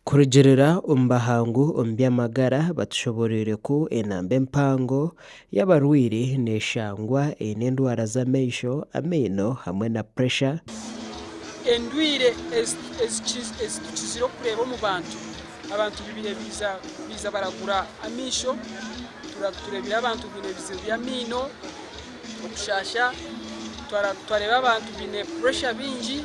Kurugiirira omu bahangu omu by'amagara batushoboreire ku enamba empango y'abarwaire neshangwa eine endwara z'amaisho, amaino hamwe na puresha. Endwire ezi tukizire okureeba omu bantu, abantu bibaire biiza baragura amaisho, tureebire abantu baine ebizibu by'amaino, okushaasha, twareeba abantu baine puresha bingi.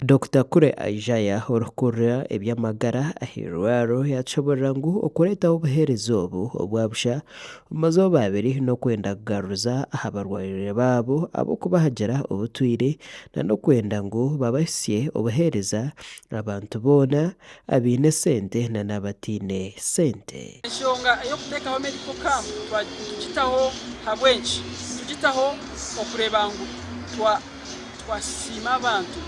Dokita Kure Isaiah orikukurira eby'amagara ah'eirwariro yatushoborera ngu okureetaho obuheereza obu obwa busha omu mazooba abiri n'okwenda kugaruza aha barwaire baabo ab'okubahagira obutwire na n'okwenda ngu babahitsye obuheereza abantu boona abaine sente na n'abataine sente. Enshonga ey'okuteekaho medical camp nitugitaho ahabw'enki? Nitugitaho okureeba ngu twa. Twasiima abantu,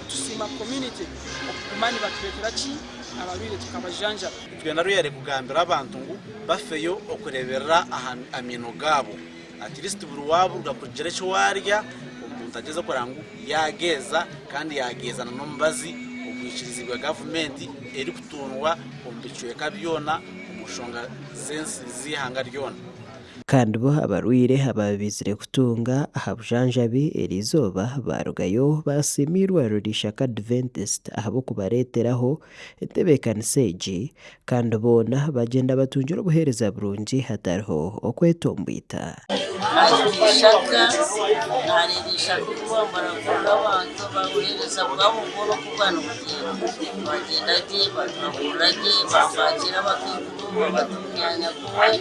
tusiima community okuguma nibatureetera ki abarwaire tukabajanjaba. Nitwenda ruyare kugambira abantu ngu bafeyo okureberera aha amaino gaabo at least buri waburuga kugira eki warya omuntu agyeze kureba ngu yageeza kandi yageeza na n'omubazi ogwikirizibwe gavumenti erikutundwa omu bicweka byona omu nshonga z'ensi z'eihanga ryona. Kandi bo abarwaire abaaba baizire kutunga aha bujanjabi eri izooba baarugayo baasiima eirwariro rya Ishaka Adventist ahabw'okubareeteraho entebeekanisa egi kandi boona bagyenda batungire obuheereza burungi hatariho okwetomboita. Naagira Ishaka, naareeba Ishaka oku baambaragurira abantu, obuheereza bwabo bwona oku bwaba nibugyenda. Nibagyenda gye, batubahurira gye, baabakiira abakaikuru, babata omu myanya gumwe.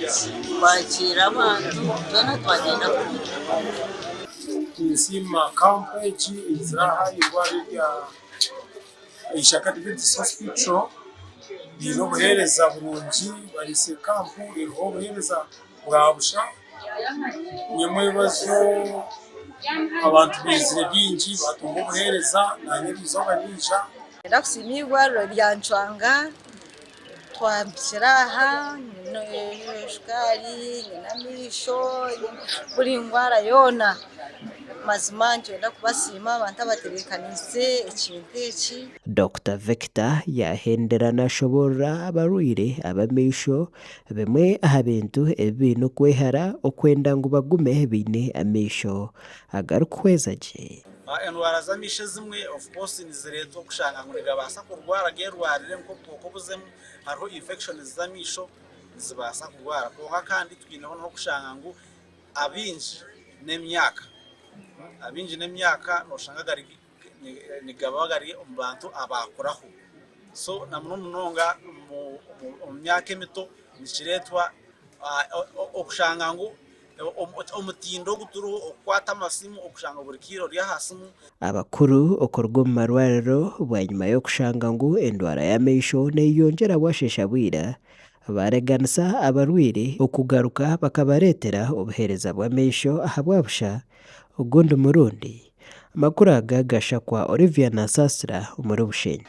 Twakiira abantu twena twagyenda kurungi munonga. Ninsiima kampu egi eizire aha eirwariro erya Ishaka Adventist Hospital riine obuheereza burungi bariise kampu eriho obuheereza bwa busha nyomwebazo abantu baizire baingi batunga obuheereza nanye erizooba nyija. Ndakusiima eirwariro rya Ncwanga. Twampikire aha nyine shukaari, nyine amaisho, buri ndwara yoona. Mazima nitwenda kubasiima abantu abatebeekaniise ekintu eki. Dokita Victor yaahendera naashoboorora abarwaire ab'amaisho bimwe aha bintu ebi baine kwehara okwenda ngu bagume baine amaisho agarikuhweza gye. Endwara z'amaisho ezimwe of course nizireetwa okushanga ngu nigabaasa kurwara gerwarire nk'obukooko obuzemu, hariho infections z'amaisho nizibaasa kurwara kwonka kandi twineho n'okushanga ngu abaingi n'emyaka, abaingi n'emyaka noshanga gari nigaba gari omu bantu abaakuraho so na muno munonga omu myaka emito nikireetwa okushanga ngu Omutindo ogu turiho okukwata amasimu okushanga buri kaire ori aha simu. Abakuru okuruga omu marwariro bwanyima y'okushanga ngu endwara y'amaisho neyeyongyera bwasheesha bwira, baareganisa abarwaire okugaruka bakabareetera obuheereza bw'amaisho ahabwa busha ogundi murundi. Amakuru aga gashakwa Olivia Nasasira omuri Bushenyi.